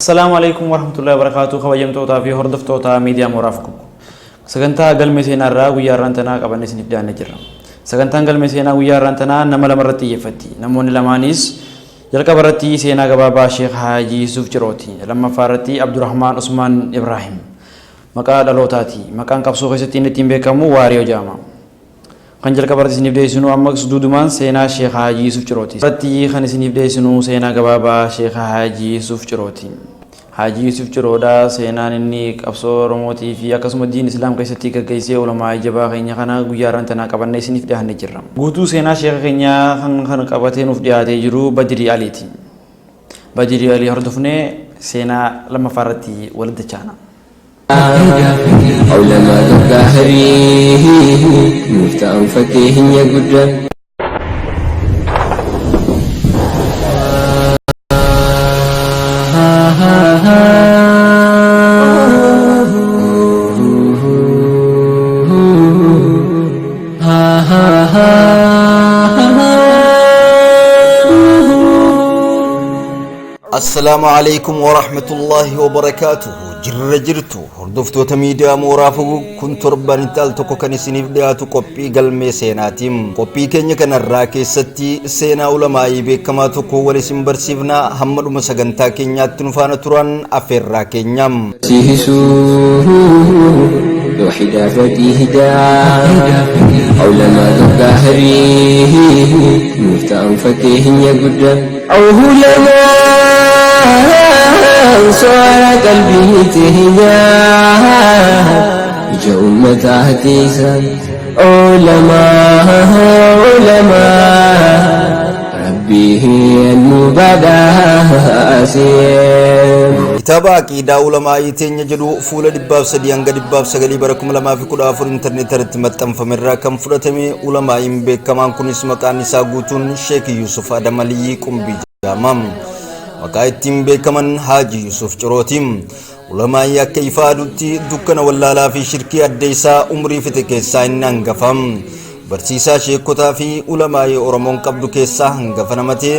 Assalaamu alaikum warahmatullahi wabarakatuh kabajamtootaa fi hordoftoota miidiyaa mooraa Fukuku. Sagantaa galmee seenaa irraa guyyaa har'aan tanaa qabannee isiniif dhiyaannee jirra. Sagantaan galmee seenaa guyyaa har'aan tanaa nama lama irratti xiyyeeffatti. Namoonni lamaanis jalqaba irratti seenaa gabaabaa Sheekh Haajii Yuusuf Cirooti. Lammaffaa irratti Abdurrahmaan Usmaan Ibraahim. Maqaa dhalootaati. Maqaan qabsoo keessatti inni ittiin beekamu Waariyoo jedhama. Kan jalqaba irratti isiniif dhiyeessinu amma duudumaan seenaa Sheekh Haajii Yuusuf Cirooti. Irratti kan isiniif dhiyeessinu seenaa gabaabaa Sheekh Haajii Yuusuf Cirooti. Haajii Yuusuf Ciroodha seenaan inni qabsoo Oromootii fi akkasuma diin Islaam keessatti gaggeessee ulamaa jabaa keenya kana guyyaa irraan tanaa qabannee isiniif dhiyaannee jirra. Guutuu seenaa sheekha keenyaa kan kan qabatee nuuf dhiyaatee jiru Badirii Aliiti. Badirii Alii hordofnee seenaa lammaffaa irratti walitti dachaana. Ulamaa gaggaarii nuuf ta'an fakkeenya guddaa. Assalaamu alaikum warahmatullaahi wabarakaatuhu. Jirra jirtu hordoftoota miidiyaa mooraa fugug kun torbanitti al tokko kan isiniif dhiyaatu qophii galmee seenaatiin. Qophii keenya kanarraa keessatti seenaa ulamaa'ii beekamaa tokko wal isin barsiifna hamma dhuma sagantaa keenyaatti nu faana turan affeerraa keenya. Sihisuu tawxiidaa fatii hidaa ulamaa gaggaarii nuuf ta'an fakkeenya guddaa. Ulamaan soora qalbii teenyaa ija ummataa tiisan ulamaa ulamaa rabbiin nu badhaasee. Kitaaba Aqiidaa Ulamaa'ii Teenya jedhu fuula 103 hanga 109 bara 2014 intarneetii irratti maxxanfame irraa kan fudhatame ulamaa'iin beekamaan kunis maqaan isaa guutuun Sheek Yuusuf Adam Aliyyii Qumbii jedhama. Maqaa ittiin beekaman Haaji Yuusuf Cirooti. Ulamaa'ii akka ifa aduutti dukkana wallaalaa fi shirkii addeessaa umrii fixe keessaa inni hangafa. Barsiisaa sheekotaa fi ulamaa'ii Oromoon qabdu keessaa hangafa nama ta'e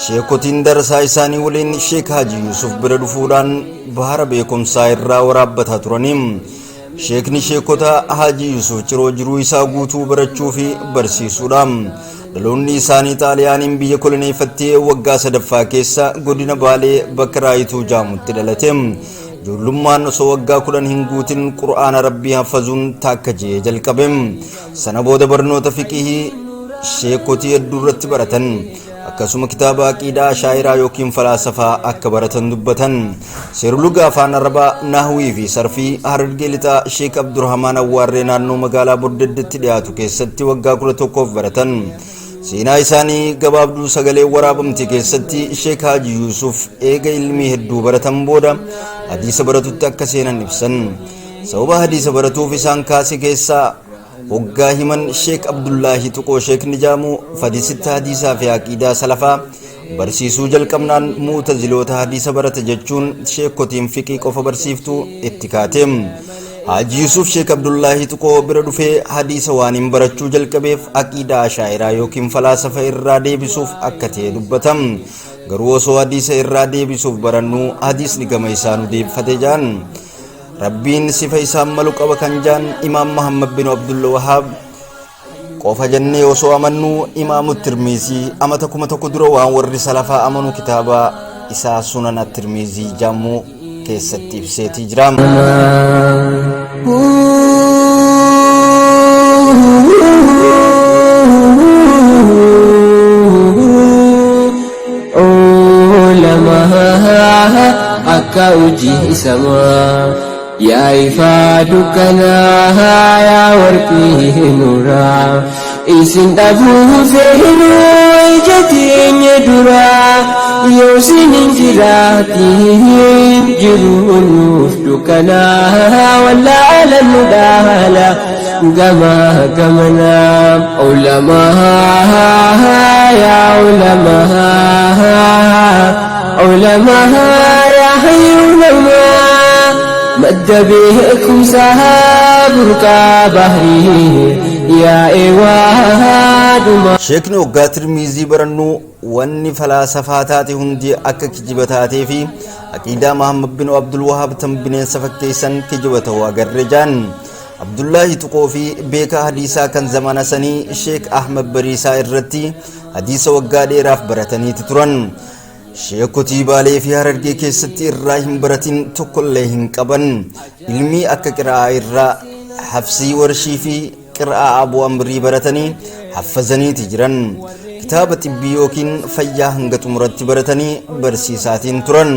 sheekotiin darasaa isaanii waliin Sheek Haaji Yuusuf bira dhufuudhaan bahara beekumsaa irraa waraabbataa turani. Sheekni sheekota Haaji Yuusuf Ciroo jiruu isaa guutuu barachuu fi barsiisuudha. Dhaloonni isaanii Xaaliyaaniin biyya koloneeffattee waggaa sadaffaa keessa godina Baalee bakka Raayituu jaamutti dhalate. Ijoollummaan osoo waggaa 10 hin guutin Qur'aana Rabbii haffazuun taakka je'ee jalqabe. Sana booda barnoota fiqihii sheekotii hedduu irratti baratan. Akkasuma kitaaba aqiidaa Ashaa'iraa yookiin falaasafaa akka baratan dubbatan. Seerluga afaan Arabaa, Nahwii fi Sarfii Harargee Lixaa Sheek Abdurrahmaan Awwaarree naannoo magaalaa Bordeddetti dhiyaatu keessatti waggaa 11f baratan. Seenaa isaanii gabaabduu sagalee waraabamte keessatti Sheek Haaji Yuusuf eega ilmii hedduu baratan booda hadiisa baratutti akka seenan ibsan. Sababa hadiisa baratuuf isaan kaase keessaa hoggaa himan Sheek Abdullaahi Tuqoo Sheek Nijaamuu Fadisitti hadiisaa fi aqiidaa salafaa barsiisuu jalqabnaan mu'taziloota hadiisa barata jechuun sheekotiin fiqii qofa barsiiftu itti kaate. Haaji Yuusuf Sheek Abdullaahi Tuqoo bira dhufee hadiisa waan hin barachuu jalqabeef aqiidaa ashaa'iraa yookiin falaasafa irraa deebisuuf akka ta'e dubbata. Garuu osoo hadiisa irraa deebisuuf barannuu hadiisni gama isaa nu deebifate jaan. Rabbiin sifa isaan malu qaba kan jaan Imaam Muhammad bin Abdul Wahaab qofa jennee osoo amannuu Imaamu Tirmiizii amata 1000 dura waan warri salafaa amanu kitaaba isaa Sunan At-Tirmiizii jedhamu keessatti ibseetii jira. Ulamaa akka hojii samaa yaa ifaa dukkanaa yaa warqii nuuraa isin dhabuu feenuu ija teenya duraa yoo isin hin jiraatiin jiruu nuuf dukkanaa wallaala nu dhaala gama gamanaa ulamaa yaa ulamaa ulamaa yaa hayyuulamaa madda beekumsaa burqaa bahrii yaa eewaa dhumaa. Sheekni hoggaa Tirmiizii barannu wanni falaasafaa taate hundi akka kijiba taatee fi aqiidaa Muhammad bin Abdul Wahaab tan bineensa fakkeessan kijiba ta'uu agarre jaan. Abdullaahi Tuqoo fi beekaa hadiisaa kan zamana sanii Sheek Ahmad Bariisaa irratti hadiisa waggaa dheeraaf barataniiti turan. Sheekotii Baalee fi Harargee keessatti irraa hin baratin tokkollee hin qaban. Ilmii akka qira'aa irraa Hafsii Warshii fi qira'aa Abuu Amrii baratanii haffazaniiti jiran. Kitaaba xibbii yookiin fayyaa hanga xumuratti baratanii barsiisaatiin turan.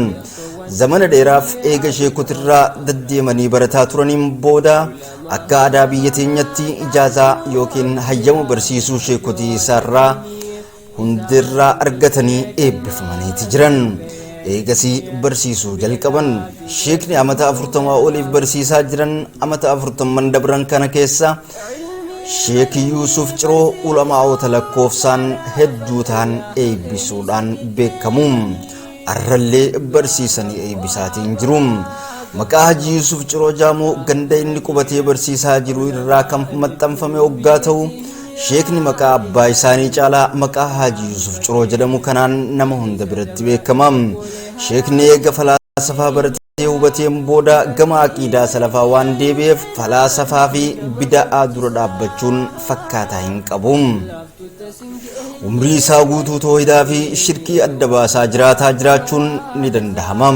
Zamana dheeraaf eega sheekotirraa daddeemanii barataa turaniin booda akka aadaa biyya teenyatti ijaazaa yookiin hayyama barsiisuu sheekotii isaarraa hundirraa argatanii eebbifamaniiti jiran. Eegasii barsiisuu jalqaban. Sheekni amata 40 oliif barsiisaa jiran amata 40 dabran kana keessa Sheek Yuusuf Ciroo ulamaa'ota lakkoofsaan hedduu ta'an eebbisuudhaan beekamu. Arrallee barsiisanii eebbisaatiin jiru. Maqaa Haji Yuusuf Ciroo Jaamoo ganda inni qubatee barsiisaa jiru irraa kan maxxanfame hoggaa ta'u, Sheekni maqaa abbaa isaanii caalaa maqaa Haji Yuusuf Ciroo jedhamu kanaan nama hunda biratti beekama. Sheekni eega falaasafaa baratee hubateen booda gama aqiidaa salafaa waan deebi'eef falaasafaa fi bida'aa dura dhaabbachuun fakkaataa hin qabu. Umrii isaa guutuu toohidaa fi shirkii adda baasaa jiraataa jiraachuun ni dandahama.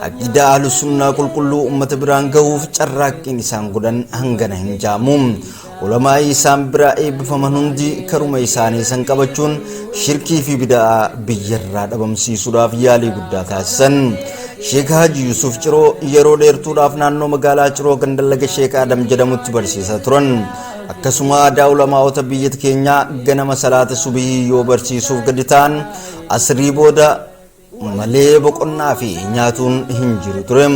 Aqiidaa Ahlusunnaa qulqulluu ummata biraan gahuuf carraaqqiin isaan godhan hangana hin jaamu. Ulamaa'ii isaan biraa eebbifaman hundi karuma isaanii san qabachuun shirkii fi bida'aa biyyarraa dhabamsiisuudhaaf yaalii guddaa taasisan. Sheek Haji Yusuf Ciroo yeroo dheertuudhaaf naannoo magaalaa Ciroo ganda laga Sheek Adam jedhamutti barsiisaa turan. Akkasuma aadaa ulamaa'ota biyya keenyaa ganama salaata subihii yoo barsiisuuf gadi ta'an asrii booda malee boqonnaa fi nyaatuun hin jiru ture.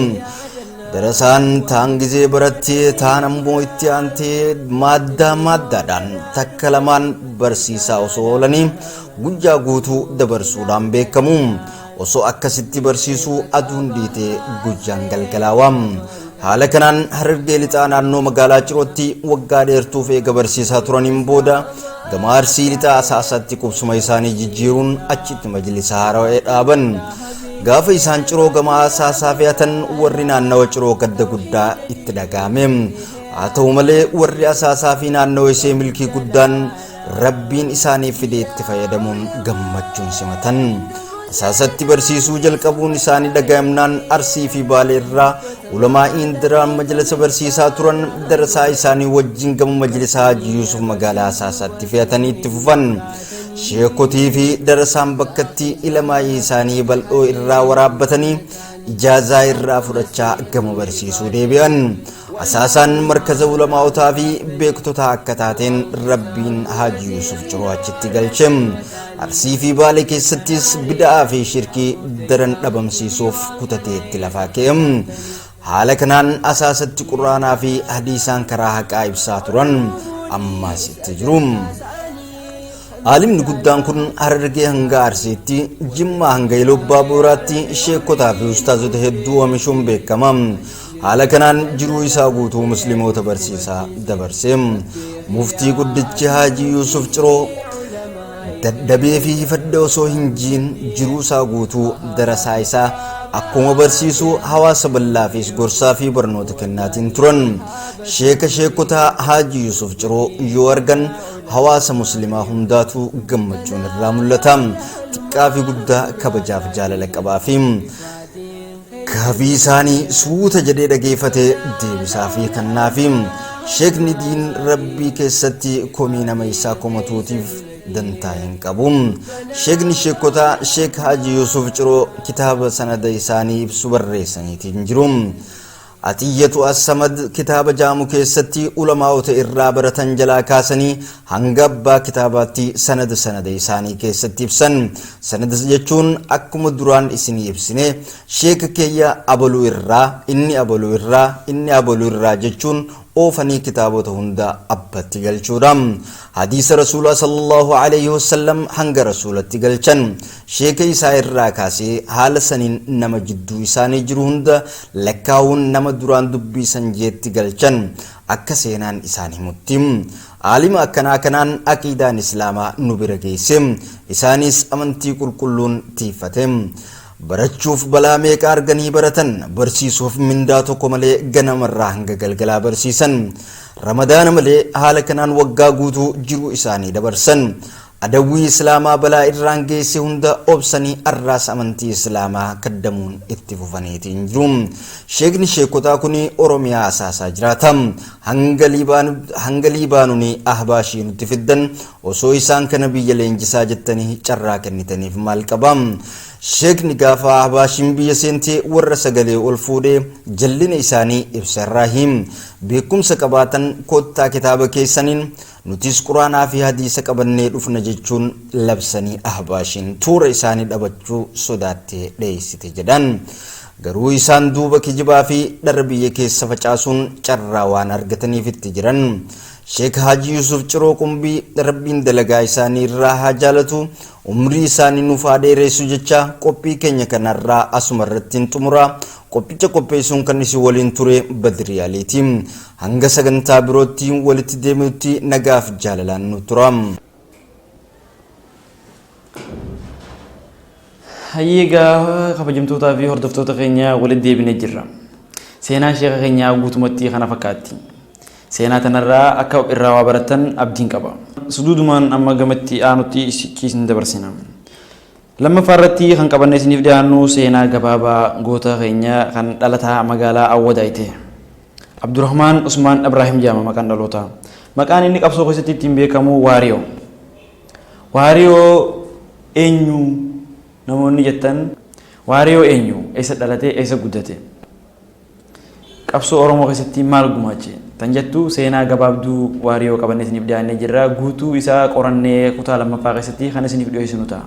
Darasaan taan gizee barattee taan ammoo itti aantee maaddaa maaddaadhaan takka lamaan barsiisaa osoo oolanii guyyaa guutuu dabarsuudhaan beekamu. Osoo akkasitti barsiisuu aduun dhiitee guyyaan galgalaawa. Haala kanaan Harargee Lixaa naannoo magaalaa Cirootti waggaa dheertuuf eega barsiisaa turaniin booda gama Arsii Lixaa Asaasaatti qubsuma isaanii jijjiiruun achitti majlisa haarawee dhaaban. Gaafa isaan Ciroo gama Asaasaa fe'atan warri naannawa Ciroo gadda guddaa itti dhaga'ame. Haa ta'u malee warri Asaasaa fi naannawa ishee milkii guddaan Rabbiin isaaniif fide itti fayyadamuun gammachuun simatan. Asaasatti barsiisuu jalqabuun isaanii dhaga'amnaan Arsii fi Baalee irraa ulamaa'iin daraan majlisa barsiisaa turan darasaa isaanii wajjin gama majlisa Haji Yuusuf magaalaa Asaasaatti fe'atanii itti fufan. Sheekotii fi darasaan bakkatti ilamaa'ii isaanii bal'oo irraa waraabbatanii ijaazaa irraa fudhachaa gama barsiisuu deebi'an. Asaasaan markaza ulamaa'otaa fi beektotaa akka taateen Rabbiin Haaji Yuusuf Ciroo achitti galche. Arsii fi Baalee keessattis bida'aa fi shirkii daran dhabamsiisuuf kutatee itti lafaa ka'e. Haala kanaan Asaasatti Qur'aanaa fi hadiisaan karaa haqaa ibsaa turan ammaas itti jiru. Aalimni guddaan kun Harargee hanga Arsiitti, Jimmaa hanga Iluu Abbaa Booraatti sheekotaa fi ustaazota hedduu oomishuun beekama. Haala kanaan jiruu isaa guutuu musliimoota barsiisaa dabarse. Muftii guddichi Haajii Yuusuf Ciroo dadhabee fi hifadhe osoo hin jiin jiruu isaa guutuu darasaa isaa akkuma barsiisu hawaasa bal'aafis gorsaa fi barnoota kennaatiin turan. Sheeka sheekotaa Haajii Yuusuf Ciroo yoo argan hawaasa muslimaa hundaatu gammachuun irraa mul'ata. Xiqqaa fi guddaa kabajaaf jaalala qabaafi. Gaafii isaanii suuta jedhee dhageeffatee deebisaafi kannaafi. Sheekni diin Rabbii keessatti komii nama isaa komatuutiif dantaa hin qabu. Sheekni sheekotaa Sheek Haji Yuusuf Ciroo kitaaba sanada isaanii ibsu barreessaniitiin jiru. Axiyyatu As-Samad kitaaba ja'amu keessatti ulamaa'ota irraa baratan jalaa kaasanii hanga abbaa kitaabaatti sanada sanada isaanii keessatti ibsan. Sanada jechuun akkuma duraan isinii ibsine sheeka keeyya abaluu irraa, inni abaluu irraa, inni abaluu irraa jechuun oofanii kitaabota hunda abbatti galchuudha. Hadiisa Rasuulaa sallallaahu alayhi wasallam hanga Rasuulatti galchan. Sheeka isaa irraa kaasee haala saniin nama jidduu isaanii jiru hunda lakkaawuun nama duraan dubbii san jeetti galchan. Akka seenaan isaan himutti aalima akkanaa kanaan aqiidaan Islaamaa nu bira geesse. Isaanis amantii qulqulluun tiiffate. Barachuuf balaa meeqa arganii baratan. Barsiisuuf mindaa tokko malee ganamarraa hanga galgalaa barsiisan. Ramadaana malee haala kanaan waggaa guutuu jiruu isaanii dabarsan. Adawwii Islaamaa balaa irraan geesse hunda obsanii arraas amantii Islaamaa kaddamuun itti fufaniitiin jiru. Sheekni sheekotaa kun Oromiyaa asaasaa jiraata. Hanga Liibaanunii Ahbaashii nutti fiddan osoo isaan kana biyya leenjisaa jettanii carraa kennitaniif maal qaba? Sheekni gaafa Ahbaashiin biyya seentee warra sagalee ol fuudhee jallina isaanii ibsa irraahi. Beekumsa qabaatan koottaa kitaaba keessaniin nutis Quraanaa fi hadiisa qabannee dhufna jechuun labsanii Ahbaashiin toora isaanii dhabachuu sodaattee dheessite jedhan. Garuu isaan duuba kijibaa fi dhara biyya keessa facaasuun carraa waan argataniif itti jiran. Sheek Haji Yusuf Ciroo Qumbii Rabbiin dalagaa isaanii irraa haa jaalatu, umrii isaanii nuuf haa dheeressu jecha qophii keenya kanarraa asuma irratti hin xumura. Qophicha qopheessuun kan isin waliin ture Badrii Aliiti. Hanga sagantaa birootti walitti deebinutti nagaaf jaalalaan nu tura. Hayyee egaa kabajamtootaa fi hordoftoota keenya walitti deebinee jirra. Seenaan sheeka keenyaa guutumatti kana fakkaatti. Seenaa tanarraa akka irraa waa barattan abdiin qaba. Suduudumaan amma gamatti aanutti isin dabarsina. Lammaffaa irratti kan qabannee isiniif dhiyaannu seenaa gabaabaa goota keenya kan dhalataa magaalaa Awwadaay ta'e. Abdurrahmaan Usmaan Ibraahim jedhama maqaan dhalootaa. Maqaan inni qabsoo keessatti ittiin beekamu Waariyoo. Waariyoo eenyu namoonni jettan, Waariyoo eenyu? Eessa dhalate? Eessa guddate? Qabsoo Oromoo keessatti maal gumaache? Tan jettu seenaa gabaabduu Waariyoo qabannee isiniif dhiyaannee jirra. Guutuu isaa qorannee kutaa lammaffaa keessatti kan isiniif dhiyeessinu ta'a.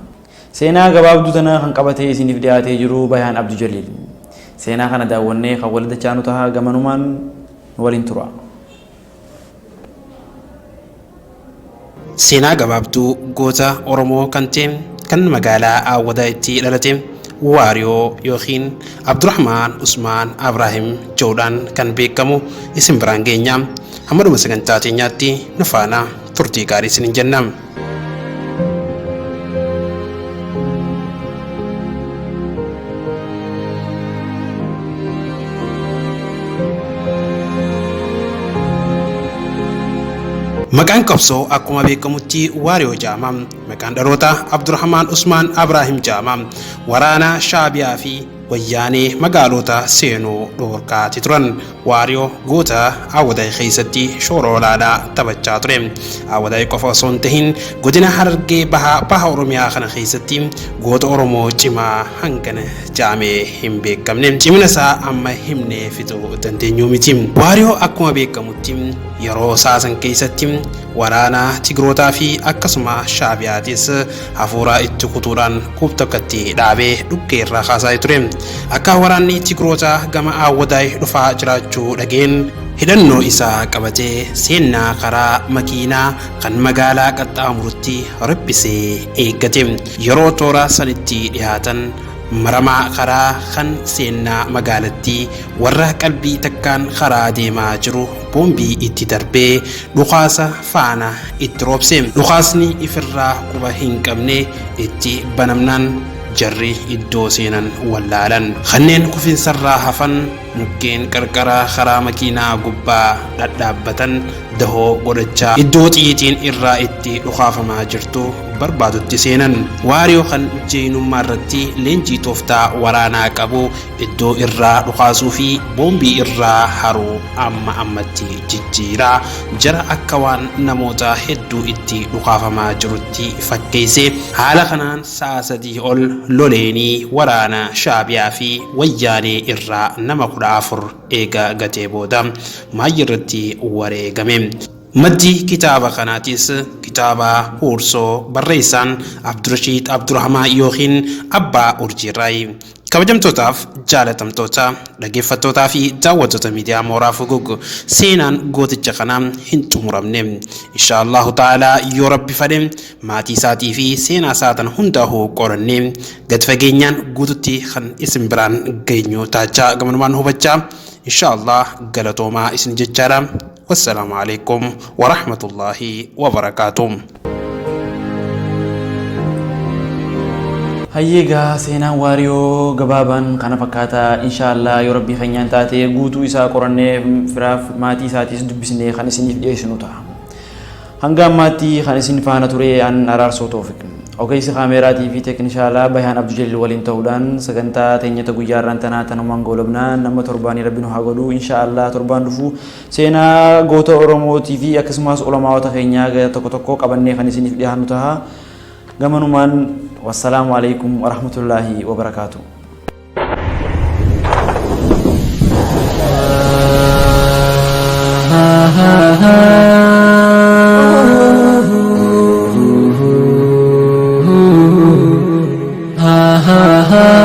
Seenaa gabaabduu tana kan qabatee isiniif dhiyaatee jiru Bayaan Abdu Jaliil. Seenaa kana daawwannee kan walitti dachaanu ta'a, gamanumaan nu waliin tura. Seenaa gabaabduu goota Oromoo kan ta'e kan magaalaa Awwadaayitti dhalate Waariyoo yookiin Abdurrahmaan Usmaan Abraahim jedhuudhaan kan beekamu isin biraan geenya. Hamma dhuma sagantaa teenyaatti nu faana turtii gaarii isiniin jenna. Maqaan qabsoo akkuma beekamutti Waariyoo jedhama. Maqaan dhaloota Abdurrahmaan Usmaan Abraahim jedhama. Waraana Shaabiyaa fi Wayyaanee magaalota seenuu dhoorkaati turan. Waariyoo goota Awwadaay keessatti shoora olaanaa taphachaa ture. Awwadaay qofa osoo hin tahin godina Harargee Bahaa Baha Oromiyaa kana keessatti goota Oromoo cimaa hangana jedhamee hin beekamne. Cimina isaa amma himnee fixuu dandeenyu miti. Waariyoo akkuma beekamutti yeroo saasan keessatti waraana Tigrootaa fi akkasuma Shaabiyaatis hafuura itti kutuudhaan quub tokkotti dhaabee dhukkee irraa kaasaa ture. Akka waraanni Tigrootaa gama Awwadaay dhufaa jiraachuu dhageen hidhannoo isaa qabatee seennaa karaa makiinaa kan magaalaa qaxxaamurutti riphisee eeggate. Yeroo toora sanitti dhiyaatan maramaa karaa kan seennaa magaalattii warra qalbii takkaan karaa deemaa jiru boombii itti darbee dhukaasa faana itti roobse. Dhukaasni ifirraa quba hin qabne itti banamnaan jarri iddoo seenan wallaalan. Kanneen kufinsarraa hafan mukkeen qarqara karaa makiinaa gubbaa dhadhaabbatan dahoo godhachaa iddoo xiyyitiin irraa itti dhukaafamaa jirtu barbaadutti seenan. Waariyoo kan jeenummaa irratti leenjii tooftaa waraanaa qabu iddoo irraa dhukaasuu fi boombii irraa haruu amma ammatti jijjiiraa jara akka waan namoota hedduu itti dhukaafamaa jirutti fakkeesse. Haala kanaan sa'a 3 ol loleenii waraana Shaabiyaa fi Wayyaanee irraa nama 14 eega gatee booda maayyi irratti wareegame. Maddi kitaaba kanaatis kitaaba Huursoo barreessaan Abdurashiid Abdurrahmaan yookiin Abbaa Urjiirraayi. Kabajamtootaaf jaalatamtoota dhaggeeffattootaa fi daawwattoota miidiyaa Mooraa Fugug, seenaan gooticha kanaa hin xumuramne. Insha Allahu ta'ala yoo Rabbi fedhe maatii isaatii fi seenaa isaa tan hundaa'uu qorannee gad fageenyaan guututti kan isin biraan geenyu taachaa gamanumaan hubachaa insha Allah galatoomaa isin jechaadha. Wassalaamu alaikum warahmatullaahi wabarakaatuh. Hayyee egaa seenaan Waariyoo gabaabaan kana fakkaata. Inshaa Allah yoo Rabbii keenyaan taate guutuu isaa qorannee firaaf maatii isaatiis dubbisnee kan isiniif dhiyeessinu ta'a. Hanga ammaatti kan isin faana ture an Araarsoo Toofiq. Ogeessi kaameeraatii fi teeknishaalaa Bayaan Abdujalil waliin ta'uudhaan sagantaa teenyata guyyaa irraan tanaa tanumaan goolabna. Nama torbaanii Rabbi nu haa godhu. Inshaa Allah torbaan dhufu seenaa goota Oromootii fi akkasumas ulamaa'ota keenyaa tokko tokko qabannee kan isiniif dhiyaannu taha. Gamanumaan wassalaamu alaikum warahmatullaahi wabarakaatuh. Ha ha ha.